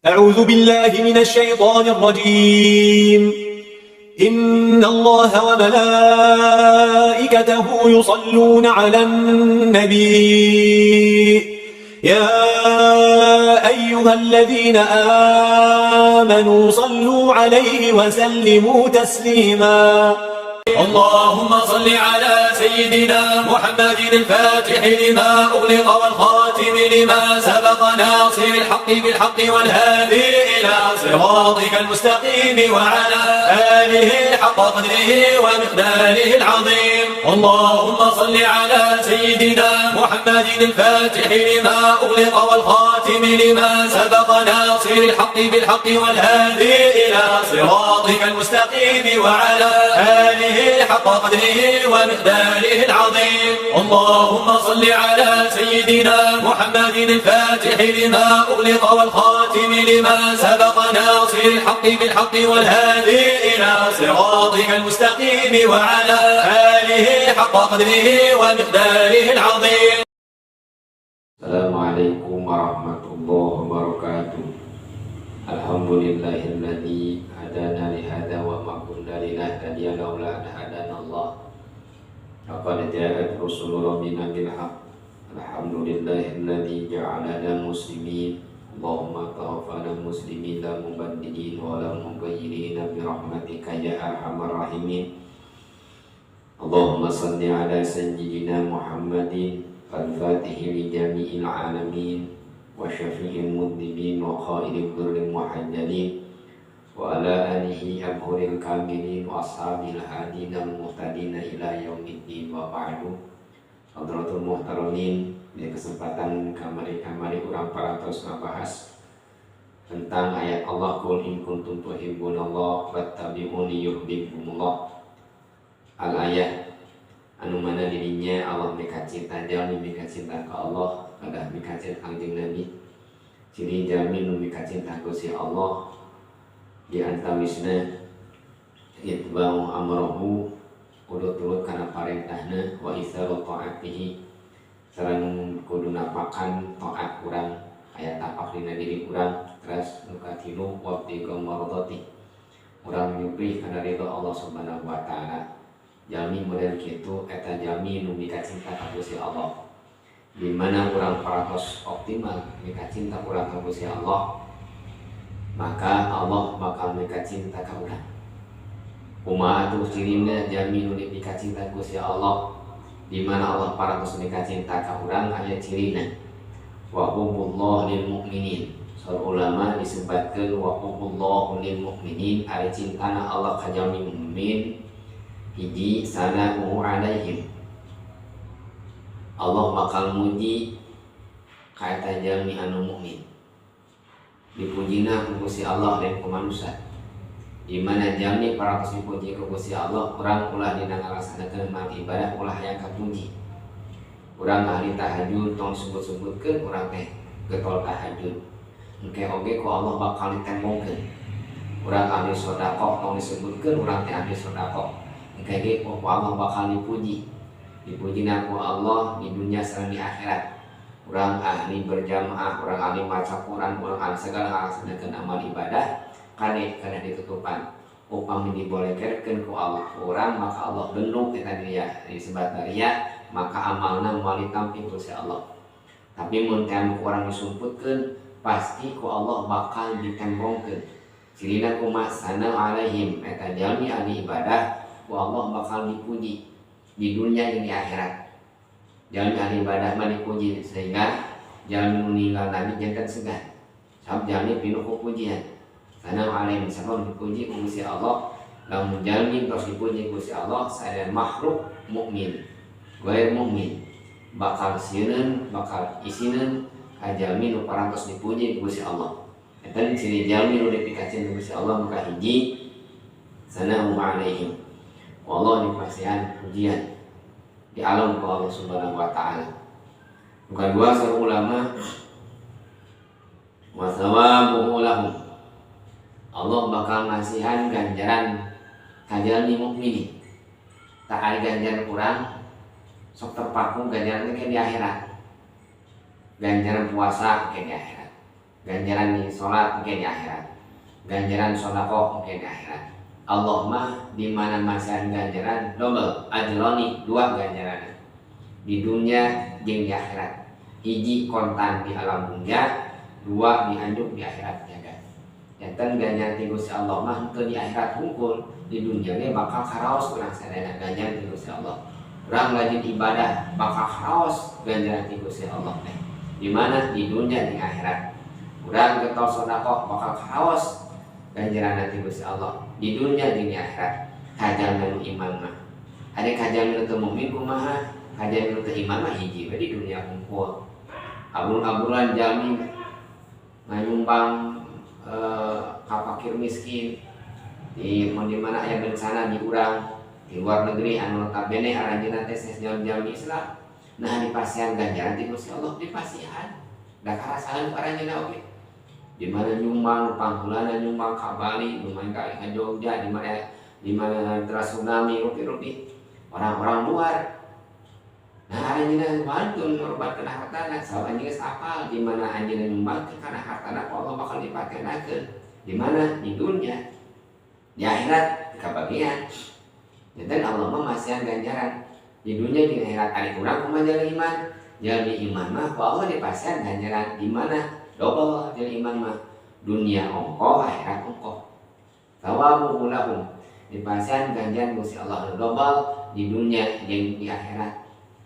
أعوذ بالله من الشيطان الرجيم. إن الله وملائكته يصلون على النبي يا أيها الذين آمنوا صلوا عليه وسلموا تسليما. اللهم صل على سيدنا محمد الفاتح لما أغلق والخاتم لما سبق ناصر الحق بالحق والهادي إلى صراطك المستقيم وعلى آله حق قدره ومقداره العظيم. اللهم صل على سيدنا محمد الفاتح لما أغلق والخاتم لما سبق ناصر الحق بالحق والهادي إلى صراطك المستقيم وعلى آله حق قدره ومقداره العظيم. اللهم صل على سيدنا محمد الفاتح لما أغلق والخاتم لما سبق ناصر الحق بالحق والهادي إلى صراطك المستقيم وعلى آله حق قدره ومقداره العظيم. Assalamualaikum warahmatullahi wabarakatuh. Alhamdulillahilladzi hadana li hadza wa ma kunna linahtadiya laula an hadana Allah. Laqad ja'at rusulu rabbina bil haqq. Alhamdulillahilladzi ja'alana muslimin. Allahumma tawaffana muslimin la mubaddilin wa la mughayyirin bi rahmatika ya arhamar rahimin. Allahumma salli ala sayyidina Muhammadin al-Fatih li jami'il alamin wa syafi'il mudnibin wa khairil dhurril muhajjalin wa ala alihi abhuril kamilin wa ashabil hadina al-muhtadina ila yaumiddin wa ba'du. Hadratul muhtaramin, di kesempatan kamari-kamari urang parantos ngabahas tentang ayat Allah, "Qul in kuntum tuhibbunallah fattabi'uni yuhibbukumullah," al ayat, anu mana dirinya Allah mika cinta, jalmi mika cinta ke Allah kedah mika cinta Kangjeng Nabi. Ciri jalmi nu mika cinta ku si Allah di antawisna itba'u amrohu, kudu turut kana parentahna, wa itsaru ta'atihi, sareng kudu napakan taat urang aya tapak dina diri urang. Terus nu katilu, wabtiga mardati, urang nyuprih kana ridho Allah Subhanahu wa Taala. Jalmi model kitu eta jalmi nu mika cinta ka Gusti Allah. Di mana urang parantos optimal mika cinta urang ka Gusti Allah, maka Allah bakal mika cinta ka urang. Kumaha tuh cirina jalmi nu mika cinta Gusti Allah, di mana Allah parantos mika cinta ka urang? Aya cirina, wa hubbullah lil mukminin. Saur ulama disebutkeun wa hubbullah lil mukminin, ari cintana Allah ka jalmi mukmin, hiji, sana'uhu alaihim, Allah bakal muji ka eta jalmi anu mukmin. Dipujina ku Gusti Allah dan ku manusia. Di mana jalmi parantos dipuji ku Gusti Allah, urang ulah dina ngalaksanakeun amal ibadah ulah hayang kapuji. Urang ahli tahajud, tong sebut-sebutkeun urang teh getol tahajud, engke oge ku Allah bakal ditembongkeun. Urang ahli sedekah, tong disebutkeun urang teh ahli sedekah, engke ge ku Allah bakal dipuji, dipujina ku Allah di dunia sareng di akhirat. Urang ahli berjamaah, urang ahli maca Quran, urang ahli segala ngalaksanakeun amal ibadah, kade kana ditutupan. Upami dibolekerkeun ku Allah ku urang, maka Allah benuk eta dia disebat ria, maka amalna moal ditampi ku si Allah. Tapi mun teh ku urang disumputkeun, pasti ku Allah bakal ditembongkeun. Cirina kumaha? Sana alaihim, eta jalmi ahli ibadah ku Allah bakal dipuji di dunia dan di akhirat. Jalmi ahli ibadah mah dipuji sehingga jalmi nu ninggal Nabi janten segan, sabab jalmi pinuh ku pujian. Sana alaihim, sabab dipuji ku Gusti Allah. Lamun jalmi tos dipuji ku Gusti Allah, sadaya makhluk mukmin, gair mukmin bakal sieun, bakal isineun ka jalmi nu parantos dipuji ku Gusti Allah. Eta ciri jalmi nu dipikaceun ku Gusti Allah. Maka hiji, sana'u alaihim, Allah dipasihan pujian di alam ku Allah Subhanahu wa Taala. Bukan dua, seorang ulama, wa thawabuhu lahum, Allah bakal ngasihan ganjaran ka jalmi mukmini. Tak ada ganjaran kurang sok terpaku ganjaran ke di akhirat. Ganjaran puasa ke di akhirat. Ganjaran di salat mungkin di akhirat. Ganjaran sedekah mungkin di akhirat. Allah mah di mana masihan ganjaran double ajroni dua ganjaran. Di dunia jeung di akhirat. Hiji kontan di alam dunia, dua dianjuk di akhirat jaga. Janten ganjaran ti Gusti Allah mah henteu di akhirat hungkul, di dunia ge bakal karaos urang sadayana ganjaran ti Gusti Allah. Urang rajin ibadah bakal karaos ganjaran ti Gusti Allah teh. Di mana di dunia di akhirat. Urang getol sedekah bakal karaos ganjaran ti Gusti Allah di dunia jeung di akhirat. Kajalma nu iman mah. Ari kajalma nu teu mukmin kumaha? Kajalma nu teu iman mah hiji we di dunia hungkul. Abur-aburan jalmi nganyumbang ka fakir miskin di mun di mana aya bencana di urang di luar negeri anu notabene aranjeunna teh sanes jalmi Islam. Nah dipasihan ganjaran ti Gusti Allah dipasihan. Da karasaan ku aranjeunna oge. Di mana nyumbang pangulana nyumbang ka Bali, nyumbang ka Jogja, di mana tsunami rupi-rupi orang-orang luar. Nah aranjeunna wantun ngorbankeun hartana, sabab anjeun geus apal di mana anjeunna nyumbangkeun kana hartana ku Allah bakal dipakenakeun. Di mana di dunia, di akhirat kabagian. Janten Allah mah masihan ganjaran di dunia di akhirat. Ari urang kumaha jalmi iman? Jalmi iman mah ku Allah dipasihan ganjaran di mana? Double jalmi iman mah. Dunia ongkoh, akhirat ongkoh. Thawabu lahum dipasihan ganjaran Gusti Allah double di dunia jeung di akhirat.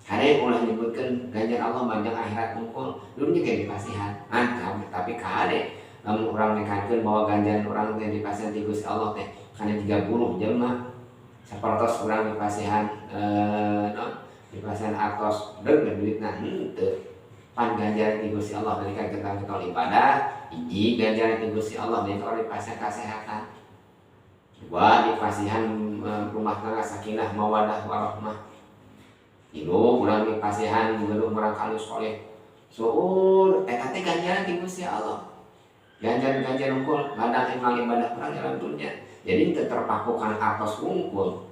Hade ulah nyebutkeun ganjaran Allah manjang akhirat ongkoh, dunia ge dipasihan. Mantap, tapi kade lamun urang nekankeun bahwa ganjaran urang teh dipasihan ti Gusti Allah teh kana 30 jelema. Sapertos urang dipasihan non dipasihan artos deug duitna henteu. Pan ganjaran ti Gusti Allah nalika kita getol ibadah, hiji ganjaran ti Gusti Allah nalika urang dipasihan kasehatan. Dua dipasihan rumah tangga sakinah mawadah warahmah. Tilu urang dipasihan gaduh murangkalih soleh. Seueur eta teh ganjaran ti Gusti Allah. Ganjaran-ganjaran unggul ladang amal ibadah urang dalam dunia. Jadi teu terpaku kana artos unggul.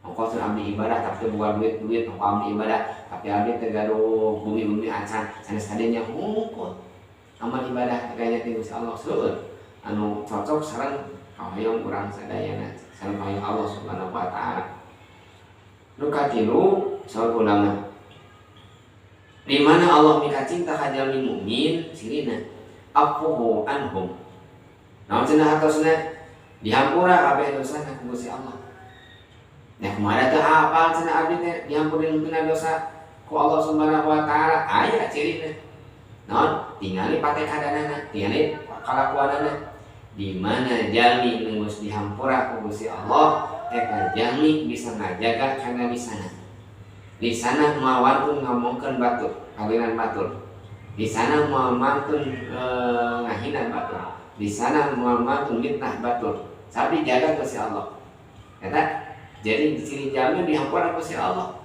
Ongkoh teu abdi ibadah tapi teu boga duit-duit, ongkoh abdi ibadah tapi abdi teu gaduh bumi-bumi acan sanes kadenya unggul. Amal ibadah ganjaran ti Gusti Allah seueur anu cocok sareng kahoyong urang sadayana sareng kahoyong Allah Subhanahu wa taala. Nu katilu saur ulama di mana Allah mika cinta ka jalmi mukmin sirina afuhu anhum. Naon cenah hartosna dihampura kabeh dosana ku Gusti Allah. Nah kumaha teu hafal cenah abdi teh dihampurin tina dosa ku Allah Subhanahu wa taala aya cirina. Naon tingali patekadanana, tingali kalakuanana. Di mana jalmi nu geus dihampura ku Gusti Allah eta jalmi bisa ngajaga kana lisana. Lisana moal wantun ngomongkeun batur, kawinan batur. Lisana moal mantun ngahina batur. Lisana moal mantun mitnah batur. Sabab dijaga ku Gusti Allah. Eta jadi ciri jalmi dihampura ku Gusti Allah.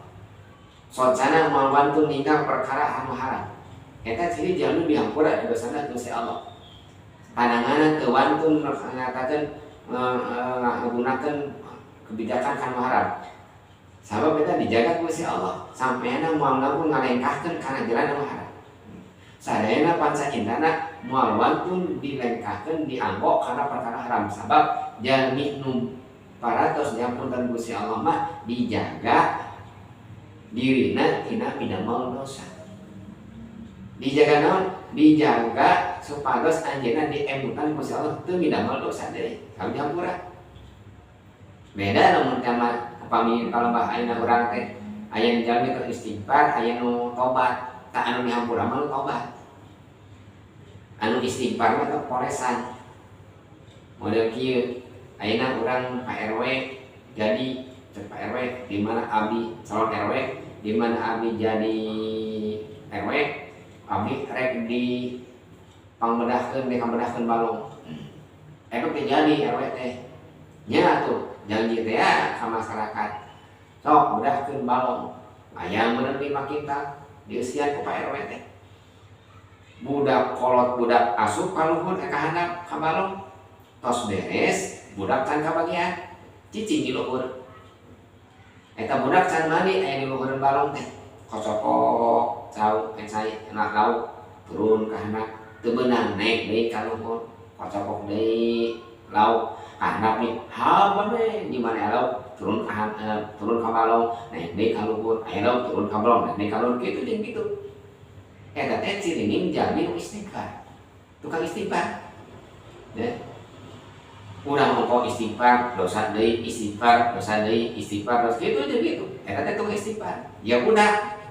Socana moal wantun ninggal perkara anu haram. Eta ciri jalmi dihampura di dosana ku Gusti Allah. Pandanganna teu wantun ngatakeun ngagunakeun kebijakan kanu haram. Sabab eta dijaga ku Gusti Allah. Sampeana moal lamun ngalengkahkeun kana jalan anu haram. Sadayana panca indana moal wantun dilengkahkeun dianggo kana perkara haram. Sabab jalmi nu paratos diampunkan Gusti Allah mah dijaga dirina tina midamel dosa. Dijaga naon? Dijaga supados anjeunna diemutan Gusti Allah teu midamel dosa deui. Sabab dihampura. Beda lamun teh upami palembah ayeuna urang teh aya nu jalmi teu istighfar, aya nu tobat. Tak anu dihampura mah nu tobat. Anu istighfar mah teh poresan. Model kieu ayeuna urang Pak RW jadi cek Pak RW di mana abdi calon RW, di mana abdi jadi RW, abdi rek di pangbedahkeun, di pambedahkeun balong. Eta teh jadi RW teh. Nya atuh janji teh ya ka masyarakat. Sok bedahkeun balong. Aya meureun 5 kintal dieusian ku Pak RW teh. Budak kolot budak asup ka luhur ka handap ka balong. Tos beres, budak can kabagian. Cicing di luhur. Eta budak can mandi aya di luhureun balong teh. Kocokok cau cai enak lauk turun ka handap. Teu beunang naik deui ka luhur, kocokok deui lauk ka handap nih, haban we di mana lauk turun ka turun ka balong, naik deui ka luhur, aya lauk turun ka balong, naik deui ka luhur, kitu jeung kitu. Eta teh cirining jalmi nu istighfar. Tukang istighfar. Ya. Urang ongko istighfar, dosa deui, istighfar, dosa deui, istighfar, dosa kitu jeung kitu. Eta teh tukang istighfar. Ya udah.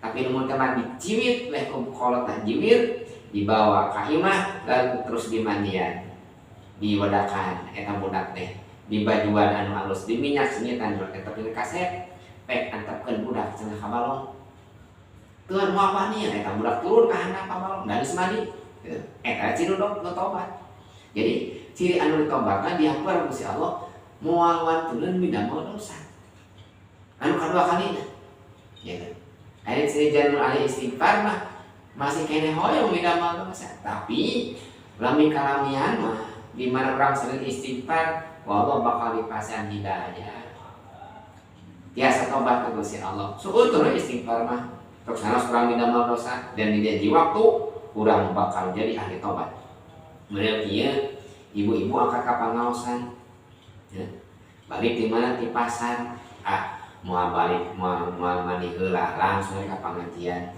Tapi mun teh mah diciwit weh ku kolotna jiwir, dibawa ka imah lalu terus dimandian. Diwedakan eta budak teh, dibajuan anu alus, diminyak senyitan eta teh kaset, pek antepkeun budak cenah ka balong. Tuhan moal wani eta budak turun ka handap ka balong, da geus mandi. Eta ciri nu tobat. Jadi ciri anu ditobatna dihampura ku Gusti Allah moal wantuneun midamel dosa. Anu kadua kalina. Gitu. Aya ciri jalur ahli istighfar mah masih keneh hoyong midamel dosa, tapi lami kalamian mah di mana orang sering istighfar, Allah bakal dipasihan hidayah. Tiasa tobat ke Gusti Allah. Seutur istighfar mah. Terus sanes urang midamel dosa dan di janji waktu urang bakal jadi ahli tobat. Kemudian ieu ibu-ibu angkat ka pangaosan. Ya. Balik di mana di pasar. Ah, moal balik moal moal mandi heula langsung ka pangajian.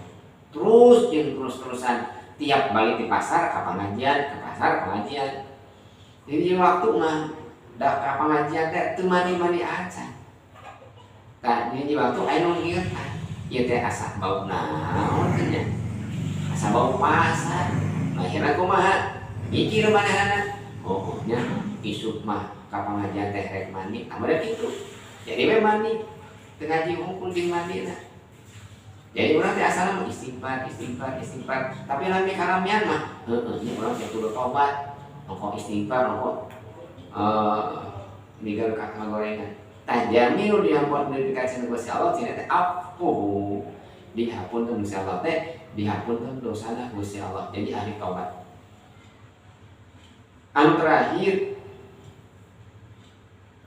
Terus jeung terus-terusan tiap balik di pasar ka pangajian, ka pasar pengajian. Jadi waktu mah dah ka pengajian teh teu mandi-mandi acan. Tah di waktu aya nu ngingetan, ieu teh asa bau naon teh nya. Asa bau pasar. Nah, akhirna kumaha? Mikir manehna. Oh, nya isuk mah ka pangajian teh rek mandi, tah meureun kitu. Jadi we mandi. Teu ngaji hungkul jeung mandi na. Jadi urang teh asalna mah istighfar, istighfar, istighfar. Tapi lami kalamian mah heueuh nya urang teh kudu tobat. Ongkoh istighfar, ongkoh migal ka gorengan. Tah jalmi nu dihampura dipikaceun ku Gusti Allah cenah teh afuhu. Dihapunten Gusti Allah teh, dihapunten dosana Gusti Allah. Jadi ahli tobat. Anu terakhir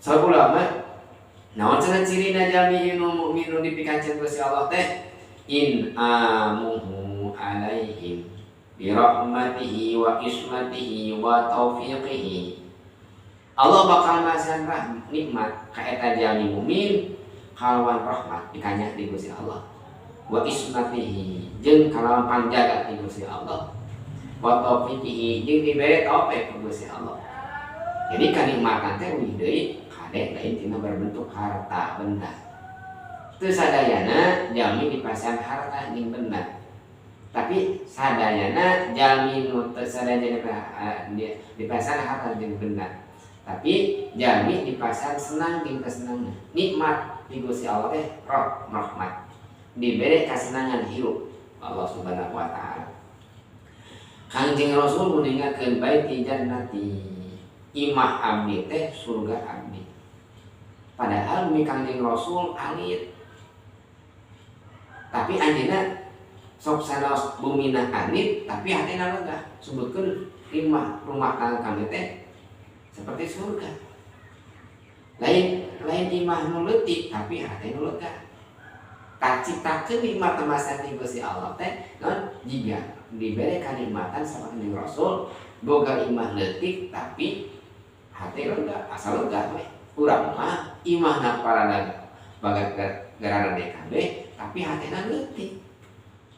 salah ulama naon cenah cirina jalmi nu mukmin nu dipikaceun Gusti Allah teh in amuhu alaihim bi rahmatihi wa ismatihi wa taufiqihi. Allah bakal masihan nikmat ka eta jalmi mukmin kalawan rahmat dikanya di Gusti Allah wa ismatihi jeung kalawan panjaga di Gusti Allah wa taufiqihi jeung dibere taufik ku Gusti Allah. Jadi kanikmatan teh uih deui kade lain tina berbentuk harta benda. Teu sadayana jalmi dipasihan harta jeung benda. Tapi sadayana jalmi nu teu sadayana dipasihan harta jeung benda. Tapi jalmi dipasihan senang jeung kesenangan. Nikmat di Gusti Allah teh rahmat. Dibere kasenangan hirup Allah Subhanahu wa taala. Kangjeng Rasul nguningakeun baiti jannati, imah abdi teh surga abdi. Padahal bumi Kangjeng Rasul alit. Tapi anjeunna sok sanaos bumina alit tapi hatena lega. Sebutkeun imah rumah tangga kami teh seperti surga. Lain lain imah nu leutik tapi hate nu lega. Tak ciptakeun nikmat temasan ti Gusti Allah teh naon jiga dibere kanikmatan sama Kanjeng Rasul boga imah leutik tapi hate lega asal lega we. Urang mah imahna parada bagat gararade kabeh tapi hatena leutik.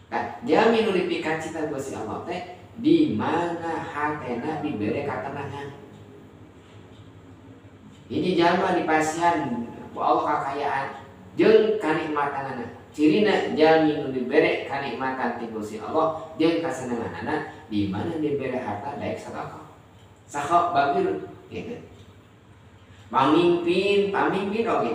Nah, jalmi nu dipikacita Gusti Allah teh di mana hatena dibere katenangan. Hiji jalma dipasihan ku Allah kakayaan jeung kanikmatanana. Cirina jalmi nu dibere kanikmatan ti Gusti Allah jeung kasenenganana di mana dibere harta daek sedekah. Saha bagir gitu. Pamimpin, pamimpin oge.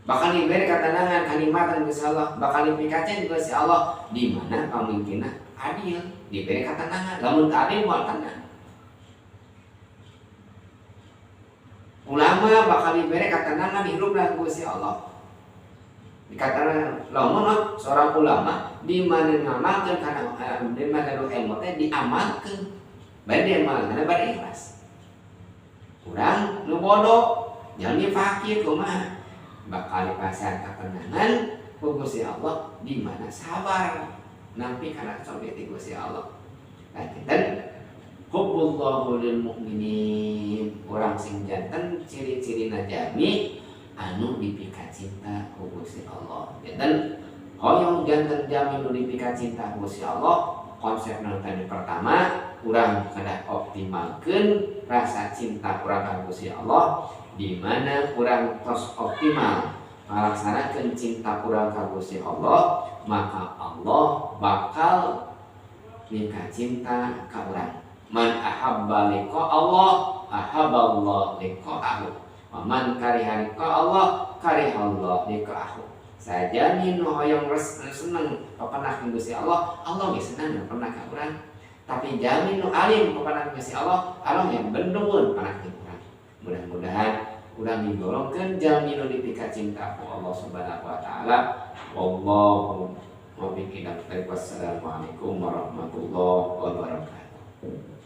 Bakal dibere katenangan kanikmatan Gusti Allah, bakal dipikaceun Gusti Allah di mana pamimpinna adil, dibere katenangan. Lamun teu adil moal tenang. Ulama bakal dibere katenangan hirupna Gusti Allah. Dikatakan lamun seorang ulama di mana ngamalkeun kana di mana gaduh ilmu teh diamalkeun. Bari diamalkeun bari ikhlas. Urang nu bodoh, jalmi fakir kumaha? Bakal dipasihan katenangan ku Gusti Allah di mana sabar nampi kana cobe ti Gusti Allah. Nah, janten hubbullahu lil mukminin, urang sing janten ciri-cirina jami anu dipika cinta ku Gusti Allah. Janten hoyong janten jami nu dipika cinta ku Gusti Allah, konsep nu tadi pertama urang kedah optimalkeun rasa cinta urang ka Gusti Allah, di mana urang tos optimal ngalaksanakeun cinta urang ka Gusti Allah, maka Allah bakal mika cinta ka urang. Man ahabba liqa Allah ahabballah liqa'ahu wa man kariha liqa Allah karihallah liqa'ahu. Sajami nu hoyong seneng papendak Gusti Allah, Allah ge seneng papendak ka urang. Tapi jami nu alim papendak Gusti Allah, Allah yang bendungun papendak urang. Mudah-mudahan urang digolongkeun jalmi nu dipika cinta ku Allah Subhanahu wa taala. Wallahu muwaffiq. Wassalamualaikum warahmatullahi wabarakatuh.